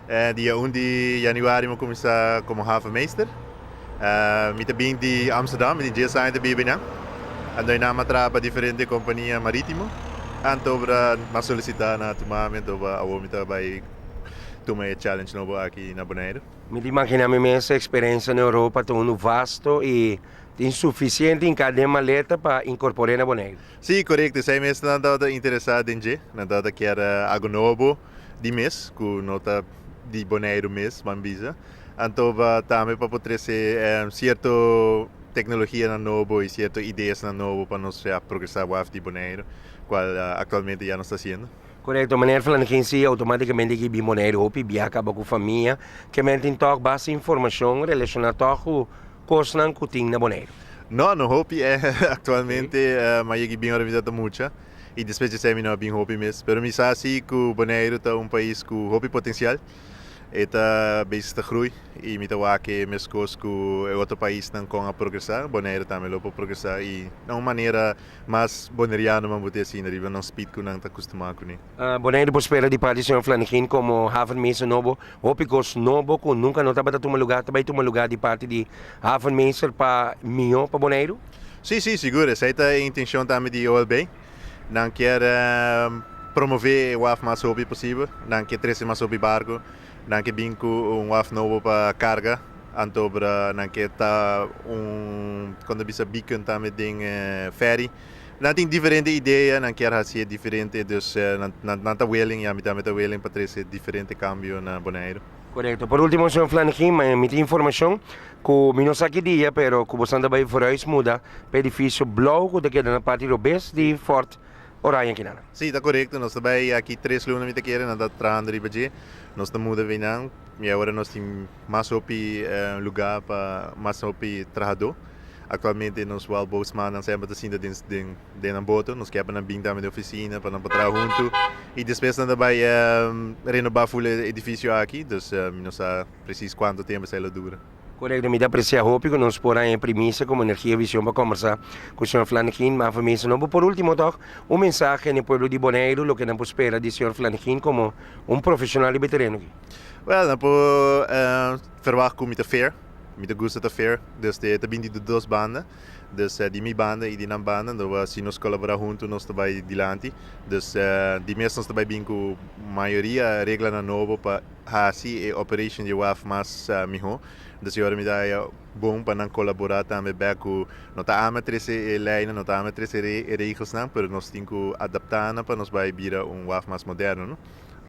Dia 1 di januari mi a kuminsá komo havenmeester. Mi ta bin di Amsterdam, mi tin 10 aña ta biba einan. Anto einan mi a traha pa diferente kompania marítimo. Anto mi a solisitá na tuma mi, anto awor mi ta bai tuma e challenge nobo aki na Boneiru. Mi ta imaginá mi mes e eksperensia na Europa ta unu vasto i tin sufisiente hinká den maleta pa inkorpor'é na Boneiru. Sí, korekto. Esei mes nan tabata interesá den dje. Nan tabata kier algu nobo di mes ku no ta di Boneiru mes, ban bisa. Anto tambe pa por trese sierto teknologianan nobo i sierto ideasnan nobo pa nos ya progresá waf di Boneiru, kual aktualmente ya nos ta hasiendo. Korekto, meneer Flanegin, sí, outomátikamente ki bin Boneiru hopi biaha kaba ku famia, ke men tin tòg basta informashon relashoná tòg ku kosnan ku tin na Boneiru. No, no hopi aktualmente, ma yegi bin ora mi ta mucha i despues di esei mi no a bin hopi mes. Pero mi sa si ku Boneiru ta un pais ku hopi potensial. E ta bezig ta groei i mi ta wak e meskos ku e otro paisnan kon a progresá, Boneiru tambe lo por progresá i na un manera mas boneriano man bo ta asina riba nan speed ku nan ta kustumá kuné. Boneiru por spera di parti señor Flanegin komo havenmeester nobo, hopi kos nobo ku nunka no tabata tuma lugá ta bai tuma lugá di parti di havenmeester pa mihó pa Boneiru? Sí, sí, sigur. Esei ta e intenshon tambe di OLB. Nan kier promove e waf mas hopi posibel, nan ke trese mas hopi barco, nan ke bin ku un waf nobo pa carga, anto nan ke ta un kon ta bisa beacon tambe den ferry. Nan tin diferente idea, nan kier hacié diferente, dus nan ta willing y ami tambe ta willing pa trese diferente cambio na Boneiru. Korekto. Por ultimo señor Flanegin, mi tin informashon ku mi no sa ki dia pero ku bosan ta bai vooruis muda pa edifisio blou ku ta keda na parti robes di Fort Oranje kinan. Sí, ta korekto. Nos ta bai aki tres luna mi ta kere, nan ta trahando riba dje. Nos ta muda beinan i awor nos tin mas hopi lugá pa mas hopi trahadó. Aktualmente nos wèl bootsmannan semper ta sinta den den den nan boto. Nos kier pa nan bin tambe den ofisina pa nan por traha huntu i despues nan ta bai renobá ful e edifisio aki. Dus mi no sa presis kuantu tempu esei lo dura. Korekto, mi ta apresiá hopi ku nos por haña e primisia komo Energia Vision pa kombersá ku señor Flanegin. Ma afamisa nobo por último tòg un mensahe na e pueblo di Boneiru loke nan por spera di señor Flanegin komo un profeshonal riba e tereno aki. Wèl, nan por ferwagt ku mi ta fair. Mi ta gusta ta fair, dus e ta binti di dos banda, dus di mi banda i di nan banda, anto si nos kolaborá huntu nos ta bai dilanti, dus di mes nos ta bai bin ku mayoria reglanan nobo pa hasi e operation di e waf mas mihó, dus e ora mi ta haya bon pa nan kolaborá tambe bèk ku no ta ami a trese e leinan, no ta ami a trese e regelsnan, pero nos tin ku adaptá nan pa nos bai bira un waf mas moderno, no.